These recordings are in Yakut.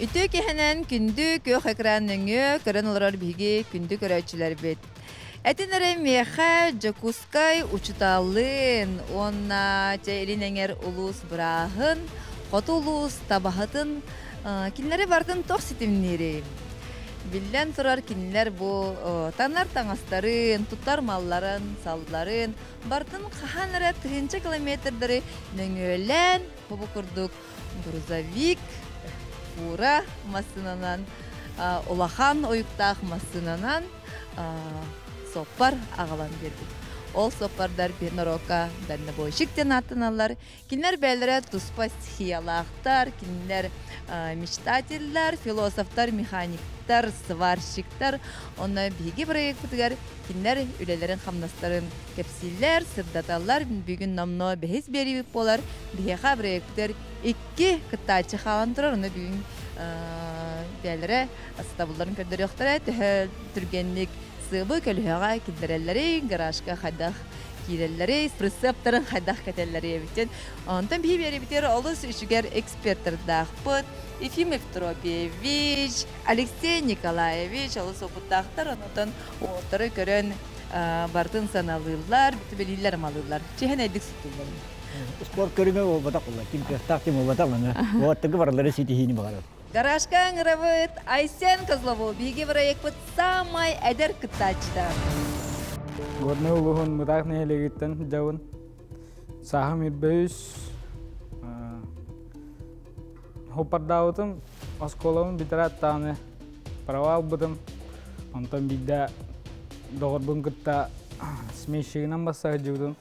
Үтүө киһинэн күндү күөх экран нөҥүө көрөн олорор биһиги күндү көрөөччүлэрбит. Этин эрэ миэхэ Дьокуускай учуталлыын уонна чэ илин эҥэр улуус бырааһын, хоту улуус табаһытын кинилэри барытын туох ситимниирий? Биллэн турар кинилэр бу танар таҥастарын, туттар малларын, салларын барытын хаһан эрэ тыһыынча километрдары нөҥүөлээн бу курдук грузовик, фура массыынанан, улахан уйуктаах массыынанан суоппар аҕалан биэрбит. Ол суоппардар норуокка дальнобойщик диэн ааттаналлар. Кинилэр бэйэлэрэ туспа стихиялаахтар, кинилэр мечтателлэр, философтар, механиктар, сварщиктар. Онно биһиги проекпытыгар Кинилэр үлэлэрин-хамнастарын кэпсииллэр, сырдаталлар. Бүгүн номнуо бэһис биэриибит буолар. Биһиэхэ проектар икки кыттааччы хаалан турар. Ону бүгүн бэйэлэрэ сатабылларын көрдөрүөхтэрэ. Төһө түргэнник сыабы көлүөһэҕэ киллэрэллэрий, гаражка хайдах киирэллэрий, прицептарын хайдах кэтэллэрий эбитин. Онтон биһи биэриибитигэр олус үчүгэр экспертардаахпыт. Ефим Евтропьевич, Алексей Николаевич олус опыттаахтар, онтон уолаттары көрөн барытын саналыыллар, билиилэр амалыыллар. Чиһэн эдик сутуллар. Спорт көрүҥэ буолбатах буолла. Ким кыахтаах ким буолбатах маны. Уолаттарга барылары ситиһиини баҕарар. Гаражка ыҥырабыт Айсен Козлову биһиги проекпыт саамай эдэр кыттааччыта. Горнай улууһун Мытаах нэһилиэгиттэн дьабын. Сааһым 23. Хоппардаабытым, оскуолабын бүтэрээт даҕаны права ылбытым. Онтон биирдэ доҕорбун кытта смещигинэн басса сылдьыбытым.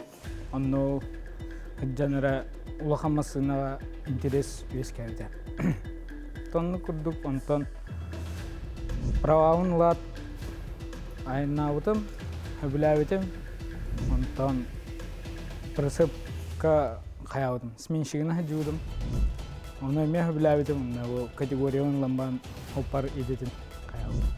Онно сылдьан эрэ улахан массыынаҕа интерес үөскээбитэ. Оннук курдук онтон правабын ылаат айаннаабытым, сөбүлээбитим. Онтон прицепка хайаабытым, сменщигинэн сылдьыбытым. Ону эмиэ сөбүлээбитим, онно бу категориябын ылан баран оппар идэтин хайаабытым.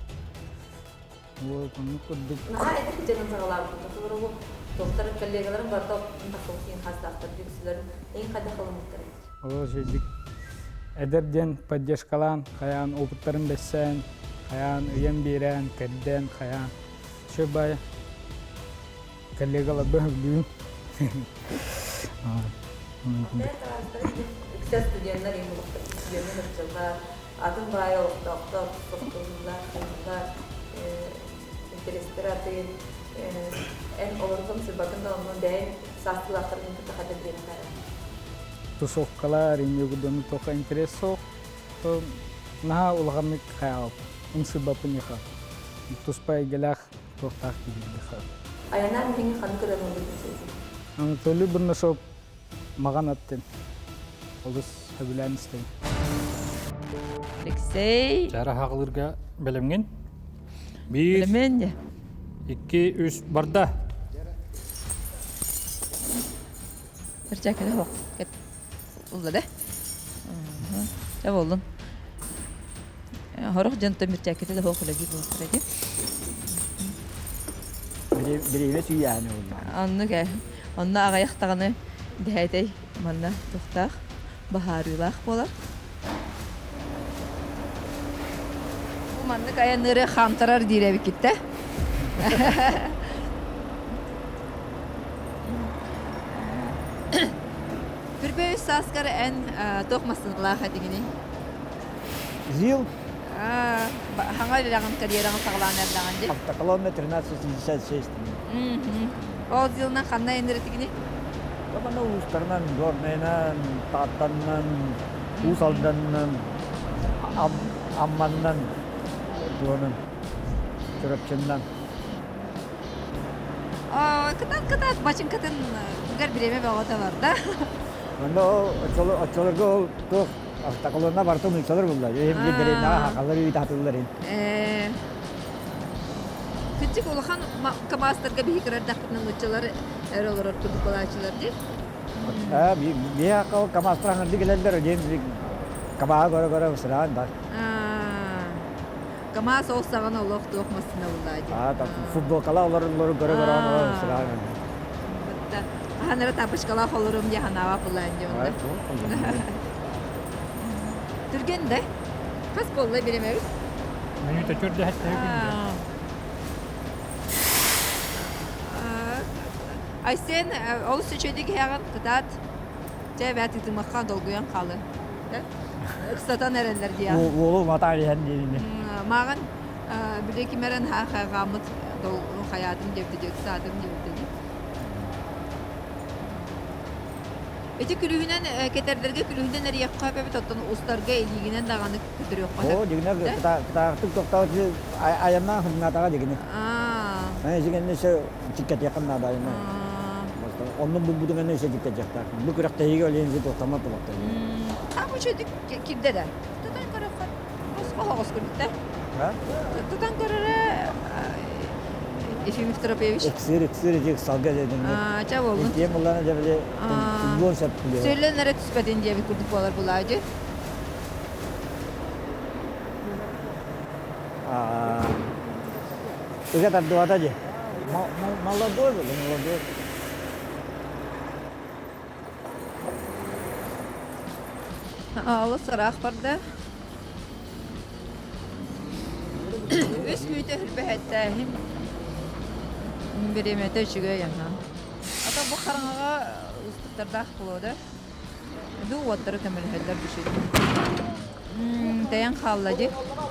Вот оннук курдук. Наһаа эдэр дьонун саҕалаабытым. Толору доктор коллегаларым барыта тахсыбыт хастаахтар үксүлэрин эйин хайдах ылыммыттарый? Олус үчүгэй. Эдэр диэн поддержкалаан, хайаан опыттарын бэссээн, хайаан ыйан биэрэн, кэрдэн, хайаан. Все бай коллегаларбын сөбүлүүбүн. Үксэ студеннар студеннар ыччаллар, атын баай олохтоохтор, тохтууллар, кыыллар, интэриэстэр атын эн олордум сырбатын да онно бэйэҥ саастыылаахтаргын кытта хата биэрэн Тусовкалар, инньэ тоха интерес суох. Наһаа улаханнык хайаҕап, ымсыырбаппын яха. Туспа эйгэлээх туохтаах киһи Айанаан иһиҥ ханнык ырыаны ылбытын Анатолий Бурнашов Маҕан аттын олус сөбүлээн истэбин. Алексей. Чара хаҕылырга бэлэмҥин. Биир, Бэлэмин. икки, үс, барда. Перчатканы хоқ. Кет. Улла да. Ча боллун. Хорох дьонтон перчатката да хоқ үлэги буолтара ди. Бириэмэ сүйээһинэ буолла. Оннук ээ. Онно аҕыйах даҕаны дэһээтэй манна туохтаах баһаарыылаах буолар. Бу маннык айанныыры хаамтарар диир эбиккит да. Түрбэ үс сааскар эн туох массыыналаах этигиний? ЗИЛ. Хаҥа үлэҕин карьераҕын саҕалаан эрдэҕин дии. Автоколонна 1366. Ол ЗИЛынан ханна айанныыр этигиний? Манна улуустарынан, Горнайынан, Тааттаннан, Уус Алданынан, Амманнан, туонан, Чурапчыннан. Кытаат кытаат бачыҥкатын гар бириэмэ бөҕөтө барда. Онно оччолорго ол туох автоколонна барыта нууччалар булла. Эһим дэриэбинэҕэ хахалар үүт атыллар ин. Кыччык улахан КамАЗтарга биһи кырардахпытына нууччалар эр олорор курдук буолааччылар дии. Биһи КамАЗтар аҥарды келеллер диэн КамАЗы көрө-көрө сыраан да. КамАЗ ол саҕана олох туох массыына буллаа дии. Футболкала олороллору көрө-көрө сыраан. Хаһан эрэ тапочкалаах олорум дии санаабат буллаан дии онно. Түргэн да? Хас буолла биремэбит? Мүнүүтэ төрдөһөттөһө күндэ. Айсен олус үчүгэйдик иһэҕин кытаат. Чэ бэт ытымахха долгуйан хаалы. Ыксатан эрэллэр диэн. Уолу матаар иһэн диэни. Мааҕын били кимэрэн хайҕааммыт хайаатым диэбитэ ыксаатым диэбитэ Ити күлүүһүнэн кэтэрдэргэ күлүүһүнэн эрийэххэ эбит оттон устарга илиигинэн даҕаны көтөрүөххэ сөп. Оо, дьигинэ кытаахтык тохтоот айаннаан хыннаатаҕа дьигини. Аа. Дьигинэ се чиккэтиэххин наада айаннаан. Оннун булбутуҥ эмиэ се чиккэтиэхтээх. Бу күрэхтэһиигэ олиэнзи туохтаммат тулахтар. А бу чөдүк кирдэ да. Тутан көрөххө. Босхо көрбүттэр. Тутан көрөрө Ефим Викторович. Ыксыыр, ыксыыр ити ыксалга дедим. Ча боллун. Итиэн буллана дебили туллуон сөп билиэ. Сөйлөн эрэ түспэтин диэбит курдук буолар булаадьы. Ыга тардыбата дии. Молодой был, молодой. Олус ыраах барда. Үс мүнүүтэ үрбэһэттээһин бириэмэтэ үчүгэй аһа. Ата бу хараҥаҕа устуктардаах буолуо да. Ду уоттары көмөлөһөллөр бүшүт. Тэйэн хаалла дии.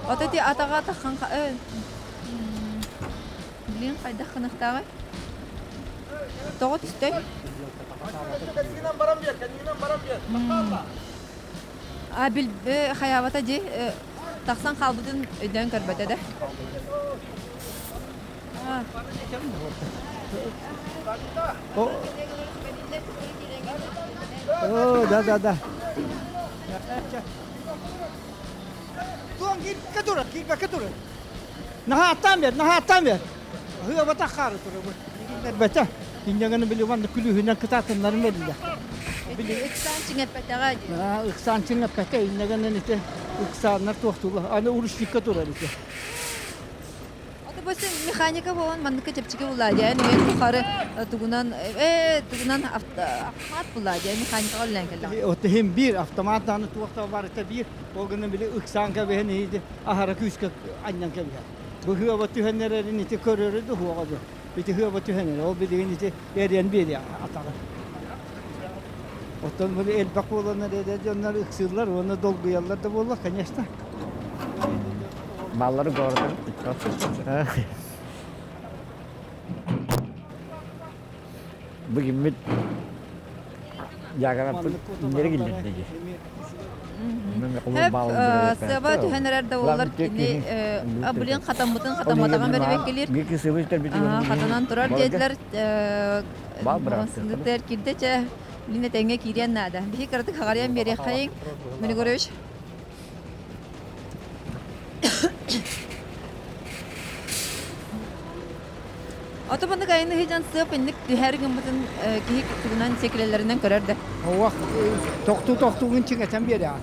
Ото ти атаҕа таххан Блин, хайдах гыныахтааҕый? Тоҕо түстэй? А бил хайаабата дии тахсан хаалбытын өйдөөн көрбөтө да. О, да, да, да. Киирбэккэ турар, киирбэккэ турар. Наһааттаан бэр, наһааттаан бэр. Ыабата хаары турар. Бэтэ. Инньэганы били манна күлүүһүнэн кытаатыннарын бэриллэ. Ыксаан чиҥэппэтэҕэ дии. Ыксаан чиҥэппэтэ, инньэгэнэн ити ыксааннар туохтуулар. Аны урусникка турар ити. Ото бу механика буолан манныкка чэпчэки буллаа диэн үйэн тухары тугунан э тугунан автомат буллаа диэн механикаҕа үлэлээн кэллэҕэ. От иһин биир автомат даҕаны туохта барыта биир ол гынан били ыксаан кэбиһэн иһиди аһара күүскэ анньан кэбиһэр. Бу хыаба түһэн эрэрин ити көрөрү да уһуоҕа дуо. Ити хыаба түһэн эрэр. Ол билигин ити эриэн биэриэ атаҕын. Оттон бу элбэх буоланнар эдэр дьоннор ыксыыллар уонна долгуйаллар да буолла, конечно. Баллары гордон. Бу киммит Дьааганаппыт иннери киллэрдиги. Хөп сыаба түһэн эрэр да буоллар кини блин хатаммытын хатамматаҕын бэрибэккилиир. Хатанан турар диэтилэр кирдэ чэ блин этэҥҥэ киириэн наада. Биһи кыратык хаҕарыйан биэриэххэйиҥ Григорьевич. Ото маннык айаны сыдьан сыап инник түһэр гыммытын киһи тугунан секилэлэринэн көрөр да. Оуох тохтуу тохтуугун чиҥэтэн биэрэҕин.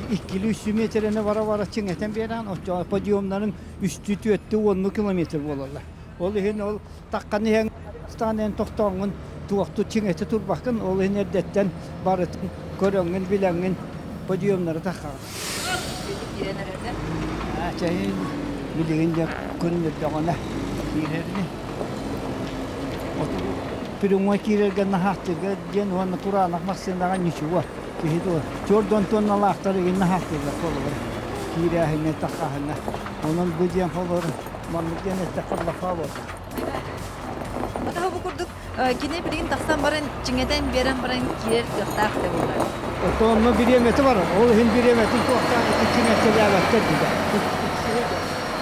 Иккили үстүү метрэни бара-бара чиҥэтэн биэрэҕин, оччоҕо подъемнарын үстүү түөттүү уоннуу километр буолаллар. Ол иһин ол таххан иһэн стан эн тохтооҥҥун туохту чиҥэтэ турбаккын, ол иһин эрдэттэн барытын көрөҥҥүн, билэҥҥин подъемнары таххаҕын. Киирэн эрэрдэ. Чэйин билигин дьэ көрүнүрдэҕинэ киирэрни. Прямой киирэргэ наһааттыга диэн уонна кураанах массыынаҕа ничего. Киһи дуо чуордон туонналаахтар игин наһааттыыллар холобур. Киирээһиҥҥэ таххааһыҥҥа. Онон бу диэн холобур маннык диэн эттэххэ лафа буолла. Атаһа бу курдук кини билигин тахсан баран чиҥэтэн биэрэн баран киирэр кыахтаах да буолар. Оттон онно бириэмэтэ барар. Ол иһин бириэмэтин туохтаан ити чиҥэтэлээбэттэр диде.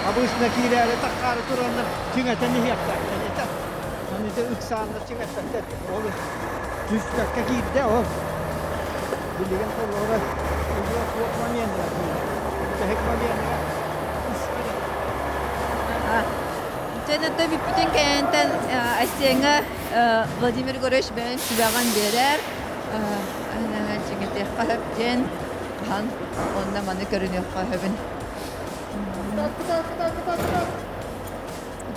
Обычно киирээри таххаары тураннар чиҥэтэн иһиэхтээхтэр этэ. Аны ити ыксааннар чиҥэппэттэр. Ол түспэккэ киирдэ ол. Билигин холобура туох момент бүтэһик момент Дьэ, бүппүтүн кэнниттэн Айсеҥҥа Владимир Егорович бэйэн сүбэҕин биэрэр. Чиҥэтиэххэ сөп диэн хаһан онно маны көрүнүөххэ сөбүн.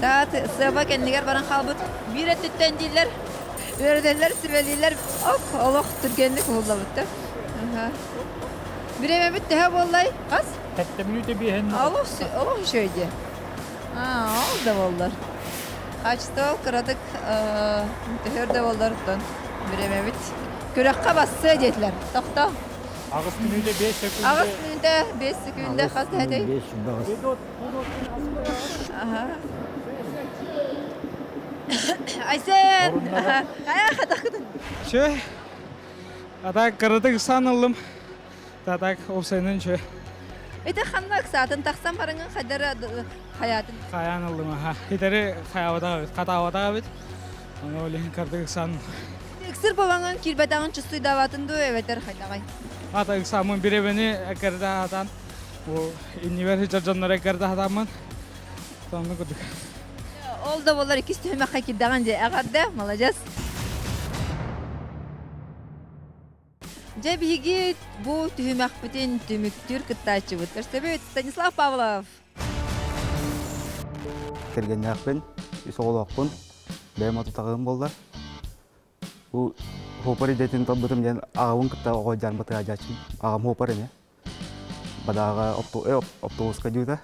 Даат сыаба кэннигэр баран хаалбыт биир өттүттэн дииллэр, үөрэтэллэр, сүбэлииллэр. Ох, олох түргэнник уһуллабыт да. Бириэмэбит төһө буоллай? Хас? Сэттэ мүнүүтэ биэһин. Олус, олус үчүгэй дии. Аа, ол да буоллар. Качество кыратык төһөр да буоллар оттон бириэмэбит күрэххэ бассыа диэтилэр. Тохто. Аҕыс мүнүүтэ 5 секунда. Аҕыс мүнүүтэ 5 секунда хас этэй? Аха. Айсен! Хайа хатахкытын? Чө. А так кыратык сан ыллым. Та так опсайынан чө. Ити ханна ыксаатын тахсан барыңын хайдара хаятын? Хаян ыллым аха. Хитери хаябата хатаабата бит. Оны олин кырдык ыксан. Ыксыр болаңын кирбетагын чувствуйдаватын ду эбетер хайдагай. Ата ыксамын биребени экерде атан. Бу иннибер жоржоннор экерде атамын. Сонны курдук. Ол да болар иккис түһүмэххэ кирдэҕин дьэ эҕэрдэ, маладьыас. Дьэ биһиги бу түһүмэхпитин түмүктүүр кыттааччыбыт көрсөбүт Станислав Павлов. Кэргэннээхпин, үс оҕолоохпун, бэйэм отутаҕым буолла. Бу хуопар идэтин талбытым диэн аҕабын кытта оҕо дьаан батыһаадьааччым. Аҕам хуопар ини. Бадааҕа оптуобуска дьуута.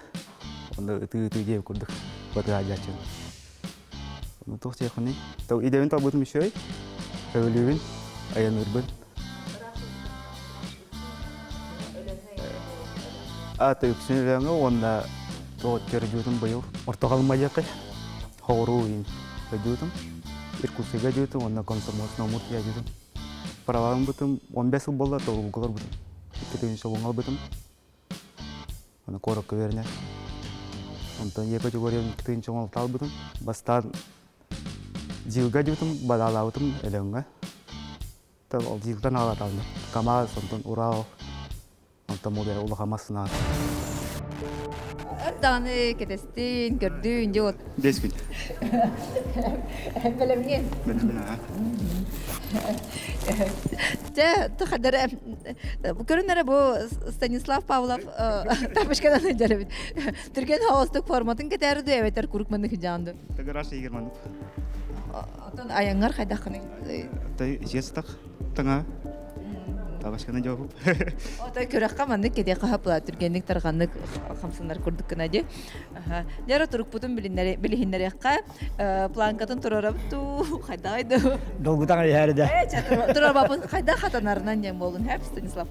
Онно ытыы-ытыы диэбит курдук батыһаадьааччым. Онно туох диэххиний? Идэбин талбытым үчүгэй. Сөбүлүүбүн, айанныырбын. Ата үксүн өлөөҥө уонна тоҕо дьуутум быйыл орто халыма диэххэ хоҕуруу иин дьуутум Иркутскайга дьуутум уонна Комсомольск Муртия дьуутум правалым бытым 15 сыл буолла толугга олорбутум 2 солуҥҥа ылбытым аны куоракка үөрэнэ онтон Е категориябын 2 албытым бастаан Дьылга дьуутум бадаалаабытым Өлөөҥҥө Дьылтан аҕалаталлар КамАЗ онтон Урал Онтон мула улахан массыына. Өр даҕаны кэтэстин, көрдүн, дьэ вот. Бэс күн. Бэлэмҥин. Бэлэммин аа. Дьэ, тухадара көрүн эрэ бу Станислав Павлов тапочканан сылдьар эбит. Түргэн хаҕыстык форматын кэтээри дуу эбэтэр куруук маннык сылдьаҕын дуу? Тагыраш игерманов. Оттон айаҥҥар хайдаххыный? Тай жестах таҥа табашканы дьоһуп. Отой күрэххэ маннык кэтиэххэ хапла түргэнник тарҕаннык хамсанар курдук гына дии. Дьара турукпутун билиһиннэриэххэ планкатын турарабыт дуу, хайдаҕай дуу. Долгутаҥ иһээри да. Турарбаппын хайдах хатанарынан диэн буолун, хэп Станислав.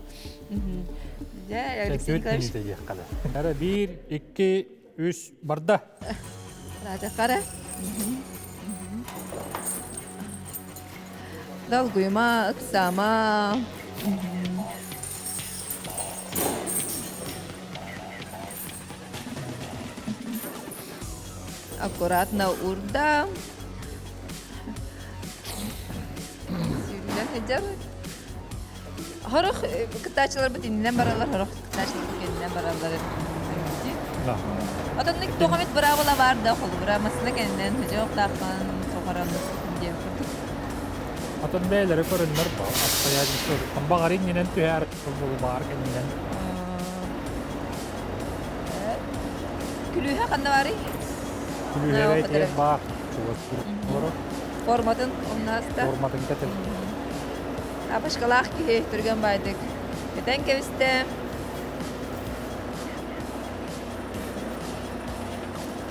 Дьэ, Алексей Николаевич. Эрэ биир, икки, үс, барда. Қара. Долгуйма, ыксама. Аккуратно урда. Сүүрүнэн сылдьар. Хорох кыттааччыларбыт иннинэн бараллар, хорох кыттааччыларбыт кэннинэн бараллар. Отоннук туох эмит быраабыла баар да холобура массыына кэннинэн сыдьыохтааххын, сохороннук диэн курдук. Атын бэйэлэри көрөннөр обстоятельствотыттан баҕар иннинэн түһээр баар кэннинэн. Күлүүһэ ханна баарый? Күлүүһэ итиэн баар. Чугас Форматын умнаста. Форматын кэтил. Апашкалаах киһи түргэн баайдык этэн кэбистэ.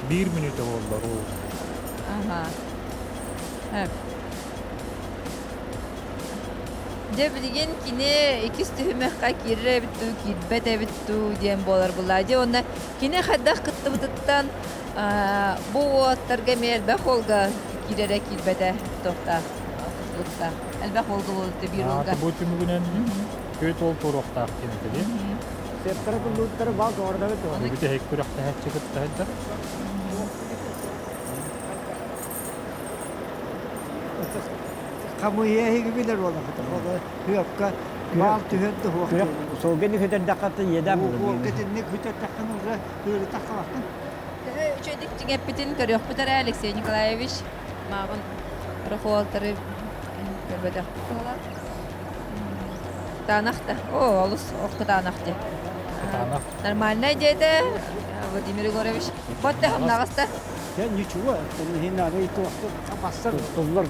Биир мүнүүтэ буолла Аха. Дьэ билигин кини иккис түһүмэххэ киирэр эбит дуу, киирбэт эбит дуу диэн буолар булаа. Дьэ уонна кини хайдах кыттыбытыттан бу уоттарга эмиэ элбэх уолга киирэрэ киирбэтэ туохтаах тутулуктаах. Элбэх уолга буолбут биир уолга. Бу түмүгүнэн күөт уол туруохтаах диэн этэ Септара куллууттары бал тоҕордабыт туһа. Бүтэһик күрэхтэһээччи кытта сылдьар. Хамыйа эһиги билэр буоллахыта. Ол күөккэ баал түһэн да суох. Суолга хүтэрдэххэ иэдээн буолар. Уолга итинник хүтэрдэххин уже ыарытаххалаххын. Төһө үчүгэйдик чиҥэппитин көрүөхпүт эрэ Алексей Николаевич. Мааҕын рохуолтары көрбөтөхпүт буолар. Кытаанах да. О, олус кытаанах дии. Кытаанах. Нормальная диэтэ Владимир Егорович. Вот да хамнаҕаста. Я ничего, иһин туохту бассар. Туллар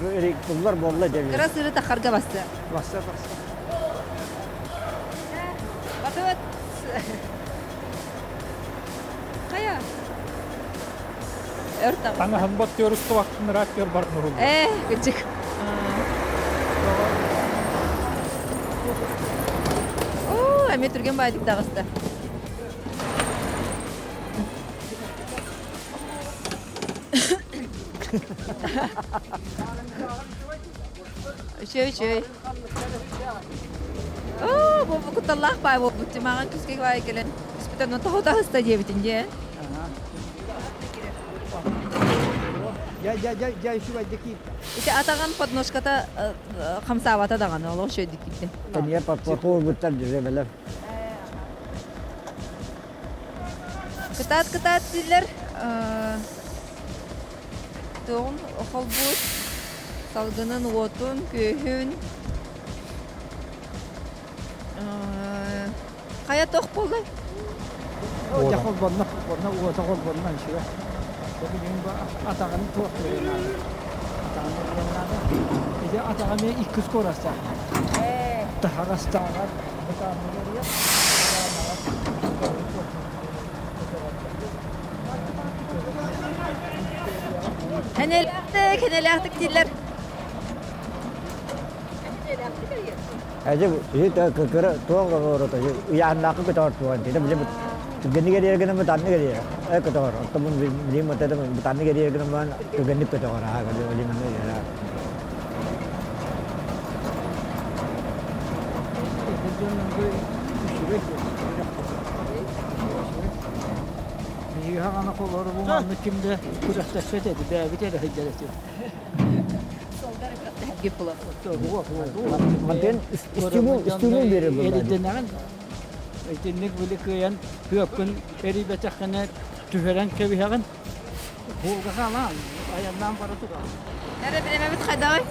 туллар буолла дебит. Кыра сыры тахарга басты. Бассар бассар. Батыбыт. Хайа? Өр таҕыста. Таҥаһын баттыар устубаккын ырааттыар бар нуруллар. Ээ, кычык. Оо, эмиэ түргэн баайдык таҕыста. Үчүгэй, үчүгэй. Оо, бу кутталлаах баай буолбут. Маҕан күскэ баай кэлэн түспүтэ тоҕо таһыста диэбитин дьэ. Дьэ, дьэ, дьэ, үчүгэйдик киирдэ. Ити атаҕын подножката хамсаабата даҕаны, олох үчүгэйдик киирдэ. Тэнийэ подпорку дьэбэлэр. Кытаат, кытаат дииллэр. Туоҕун холбуур салгынын, уотун, күөһүн. Хайа туох буолла? Дьэ холбонно, холбонно, уота холбонно үчүгэй. Билигин бу атаҕын туох наада. Атаҕын наада. Ити атаҕа эмиэ икки скоростаах. Таһаҕастааҕар бытаанныгар Энэлээхтик, энэлээхтик дииллэр. Эдьи кыра туох оҕорота ыйааннаахы көтөҕөр туох дии били түгэнник эрийэр гынан бытааннык эрийэр э көтөҕөр оттон билим бытааннык эрийэр гынан түгэнник көтөҕөр аа билим Биһиги хаҕана холору бу маннык ким да күрэхтэспэт этэ, бэйэбит эрэ сылдьар этибит. Мантан стимул стимул берер Эридэнэҕин итинник били кыайан кыапкын эрийбэтэххинэ түһэрэн кэбиһэҕин. Буолга хаалаан, айаннаан бара тураҕын. Эрэ бириэмэбит хайдаҕый?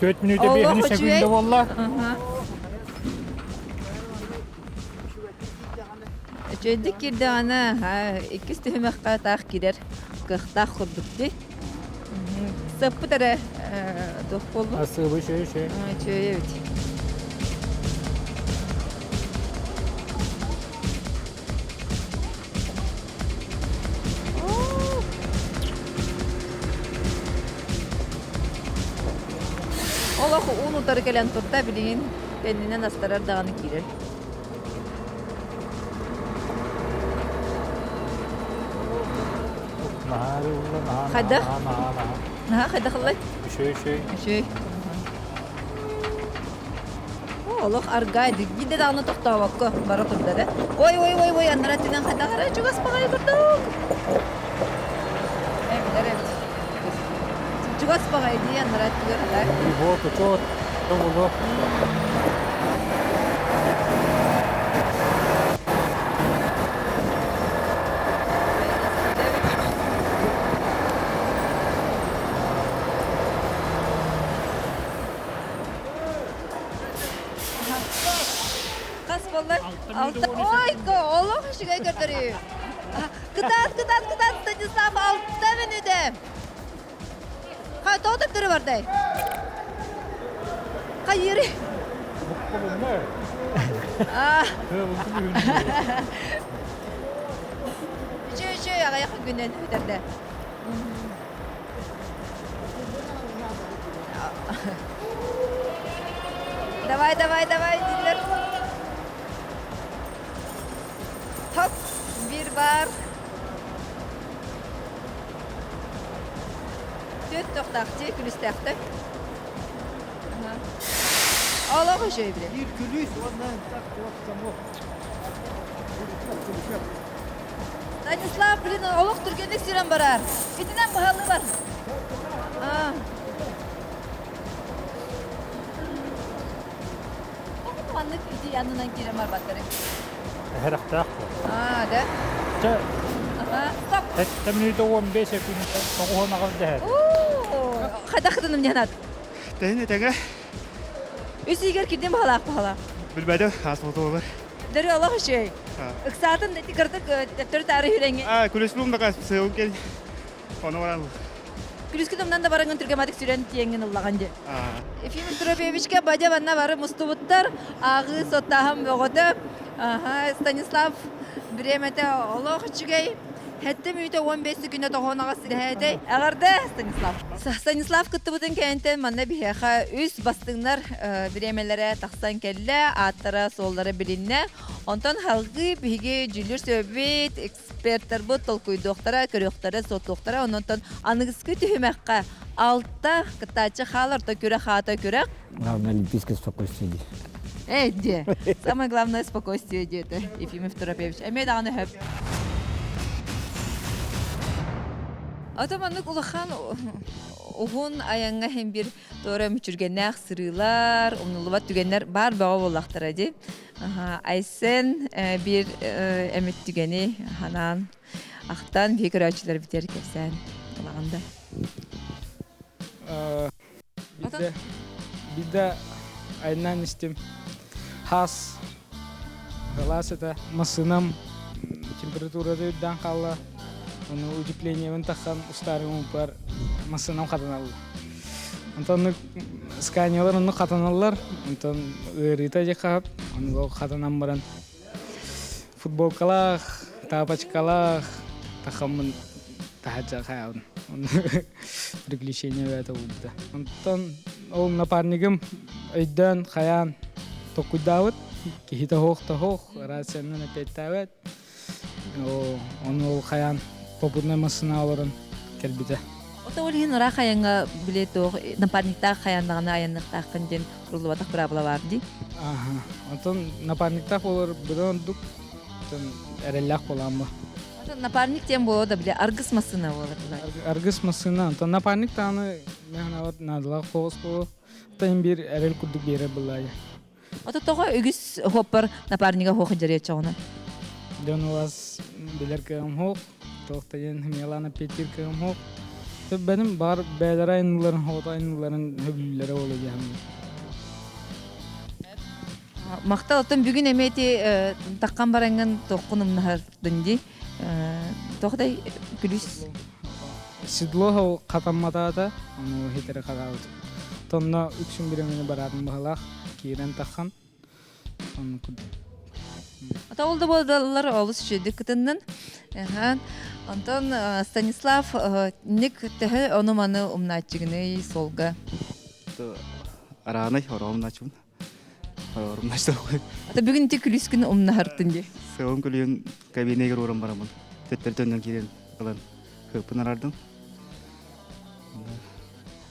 4 мүнүүтэ 5 секунда буолла. Үчүгэйдик киирдэҕинэ, иккис түһүмэххэ таах киирэр кыахтаах курдук дии. Сыппыт эрэ туох буоллун? Сыабы үчүгэй үчүгэй. Үчүгэй эбит. Олох уун утары кэлэн турда билигин кэннинэн астарар даҕаны киирэр. Хайдах? Наһаа хайдах ыллай? Үчүгэй, үчүгэй. Үчүгэй. Олох аргай биирдэ даҕаны тохтообокко бара турда да. Ой, ой, ой, ой, аннара өттүнэн хайдах эрэ чугас баҕайы курдук. Эбилэр эбит. Чугас баҕайы дии аннара өттүгэр хата. Вот, учет, тобулу. Хас буолла? Алта. Ой, олох үчүгэй көрдөрүү. Кытаат, кытаат, кытаат, Станислав, алта мүнүүтэ. Хай, тоҕо төптөрү бардай? Хайыры. Үчү, үчү, аҕыйах күнүнэн бүтэрдэ. Давай, давай, давай, дииллэр. Хоп, биир бар. Түөрт тохтаахтыы, күлүстээхтик. Олох үчүгэй билэ. Биир күлүүс уонна туох замок. Станислав, блин, олох түргэнник сүүрэн барар. Итинэн баһалы бар. Маннык ити аннынан киирэн барбаттары. Эһэрэхтээх буол. Аа, да? Чэ, Ага, стоп. Сэттэ мүнүүтэ 15 секунд тоҕуһун аҕыс дэһэр. Хайдах кытыным диэн ат? Тэһин этэҥэ. Үс игэр кирдим баһалаах баһалаах. Билбэтим, ааспытылар. Дөрү олох үчүгэй. Ыксаатын ити кырдык төттөрү таары хүреңи. Аа, күлүспүм да сыылын кел. Ону баран. Күлүскү тумнан да бараңын түргэматык сүрэн тиэҥҥин ыллаҕын дии. Ефим Антроповичка бадя банна бары мустубуттар, ааҕыы соттааһын бөҕөтө. Аха, Станислав бириэмэтэ олох үчүгэй. Хэттэ мүнүүтэ 15 күнэ тоҕоноҕо сирэһээтэй. Эҕэрдэ, Станислав. Станислав кыттыбытын кэнниттэн манна биһиэхэ үс бастыҥнар бириэмэлэрэ тахсан кэллэ, ааттара, суоллара билиннэ. Онтон салгыы биһиги дьүүллүүр сүбэбит, экспертарбыт толкуйдуохтара, көрүөхтэрэ, суоттуохтара. Онтон аныгыскы түһүмэххэ алта кыттааччы хаалар, то күрэх аата күрэх. Главное олимпийское спокойствие дии. Эй, дии. Самое главное спокойствие диэтэ Ефимов Торопевич. Эмиэ даҕаны сөп. Ото маннык улахан уһун айаҥҥа иһин бир туора мүчүргэннээх сырыылар, умнуллубат түгэннэр баар бөҕө буоллахтара дии. Айсен биир эмит түгэни ханаан ахтан биһи көрөөччүлэрбитигэр кэпсээн ылаҕын да. Биирдэ, биирдэ айаннаан истим. Хаас галаас этэ. Массыынам температурата үрдээн хаалла. Ону утеплениебын тахсан устаарым упар массыынам хатаналла. Онтон сканиялар оннук хатаналлар. Онтон ыарыыта дьэ хаһап, ону хатанан баран футболкалаах, тапочкалаах тахаммын таһырдьа хаябын. Приключение бэйэтэ буолбута. Онтон ол напарнигым өйдөөн, хайаан токкуйдаабыт. Киһитэ суох да суох, рациянан эппиэттээбэт. Ону ол хайаан попутнай массыына олорон кэлбитэ. Ото ол иһин ыраах айаҥҥа били туох напарниктаах хайааннаҕына айанныахтааххын диэн куруллубатах быраабыла баар дии. Аха. Онтон напарниктаах буолар быдан ордук. Онтон эрэллээх буолаамма. Онтон напарник диэн буолуо да били аргыс массыына буолар. Аргыс массыына. Онтон напарник даҕаны мен наадалаах соҕус буолуо. Оттон биир эрэл курдук биэрэр былаайа. Ото тоҕо үгүс хуоппар напарнига хуох дьарыаччаҕына? Дьон у вас билэр кыам хуох, туох да диэн химиялаан эппиэттиир кыам хуох. Бэним бар бээлэрэ айныларын, хоото айныларын хөбүлүүлэрэ буолуо диэхим. Махтал, оттон бүгүн эмиэ ити таххан бараҥҥын туоххун умнаһардын дии. Туох да күлүс. Седло хатамматаата, ону хитэри хатаабыт. Тонно үксүн биремини бараатын баһылаах киирэн таххан. Онну курдук. Ата ол да буолалар олус үчүгүйдүк кытыннын. Онтон Станислав ник төһө ону-маны умнааччыгыный суолга? Араанай ороом начун. Ата бүгүн ити күлүскүн умнаһартын дии. Сыгын күлүн кабинегер ууран барамын. Төттөр төннөн киирэн ылан хыппын арардым.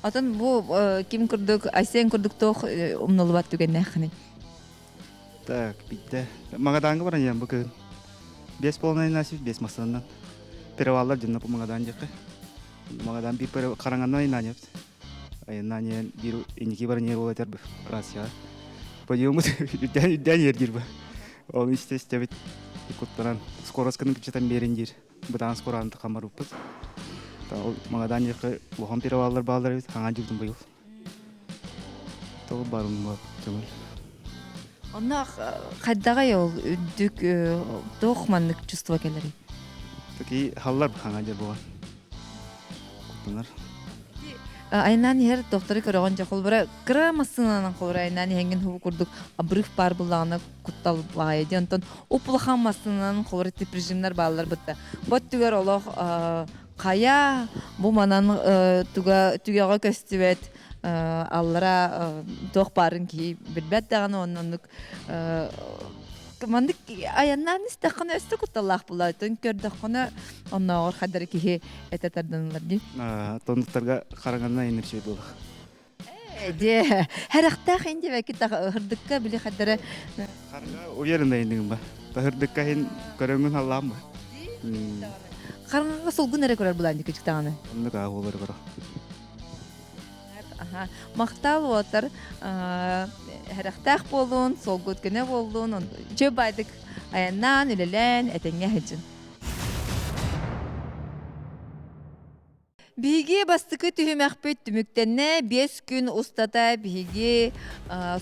Атын бу ким курдук, Айсен курдук туох умнулубат түгэннээххиний? Так, битте. Магаданга баран иһэн бу кыһын. Бес полный насив, бес массанан. Переваллар дьонно бу Магадан диэххэ. Магадан биир хараҥанан инанепт. Айаннаан биир инники баран иһэр уол этэр рацияҕа подъемут үрдээн үрдээн иһэр диир бу. Ол истэ истэбит куттанан скоросканы кыччатан биэрин диир. Бытаан скораны хамарыппыт. Ол Магадан диэххэ улахан переваллар бааллар эбит хаҥа дьыбытым быйыл. Тоҕо барым көҥүл. Онно хайдаҕай ол үрдүк туох маннык чувство кэлэрий? Такие халлар хаҥа дьэ буолан. Куттанар. Айнаан иһэр докторы көрөҕүн дьэ холбура кыра массыынанан холбура айнаан иһэҥҥин хубу курдук обрыв баар буллаҕына куттал баайа дии онтон уп-улахан массыынанан холбура тип режимнэр бааллар бытта бу өттүгэр олох хайа бу манан туга түгэҕэ көстүбэт аллара туох баарын киһи билбэт даҕаны оннук маннык айаннаан истэххинэ өссө кутталлаах буолар тон көрдөххүнэ оннооҕор хадары киһи этэ тарданылар дии тоннуктарга хараҥанна иннирчи буолах дие хэрэхтээх инди бэки хырдыкка били хадары харга уверенный иннигин ба хырдыкка хин көрөҥүн халлаам ба хараҥаҕа сулгун эрэ көрөр булаан дикичтаҕаны оннук аа буолар көрө Аха. Махтал уотар хэрэхтээх буоллун, суолгут көнө буоллун, үчүгэй баайдык айаннаан, үлэлээн, этэҥҥэ сылдьын. Биһиги бастакы түһүмэхпит түмүктэннэ. 5 күн устата биһиги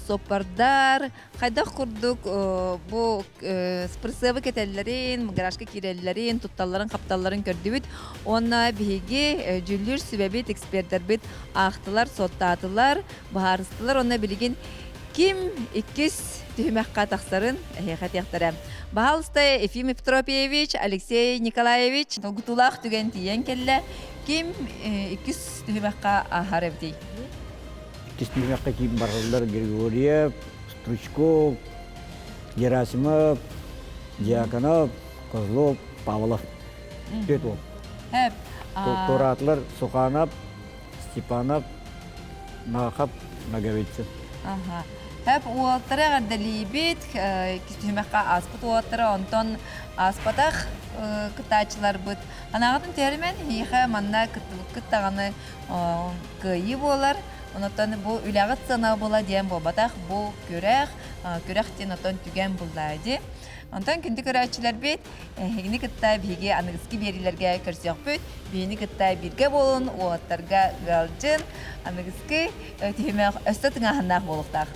суоппардар хайдах курдук бу спрсыбы кэтэллэрин, гаражка киирэллэрин, тутталларын-хапталларын көрдүбүт. Уонна биһиги дьүүллүүр сүбэбит, экспердэрбит аахтылар, суоттаатылар, быһаарыстылар. Уонна билигин Ким иккис түһүмэххэ тахсарын эһиэхэ этиэхтэрэ. Баһаалыста Ефим Ефтропьевич, Алексей Николаевич долгутуулаах түгэн тиийэн кэллэ. Ким иккис түһүмэххэ ааһар эбитий? Иккис түһүмэххэ ким бараллар Григорьев, Стручков, Герасимов, Дьяконов, Козлов, Павлов. Түөрт уол. Туораатылар Суханов, Степанов, Нахов, Ноговицын. Аха. Хэп уолаттары эҕэрдэлиибит, түһүмэххэ ааспыт уолаттары, онтон ааспатах кыттааччыларбыт. Анаҕытын түһэримэн, эһиэхэ манна кыттыбыккыт даҕаны кыайыы буолар. Онтон бу үлэҕит сыанабыла диэн буолбатах, бу күрэх, күрэх диэн оттон түгэн буллаа дии. Онтон күндү көрөөччүлэрбит, эһигини кытта биһиги аныгыскы биэриилэргэ көрсүөхпүт. Биһини кытта бииргэ буолун, уолаттарга ыалдьын, аныгыскы түһүмэх өссө тыҥааһыннаах буолуохтаах.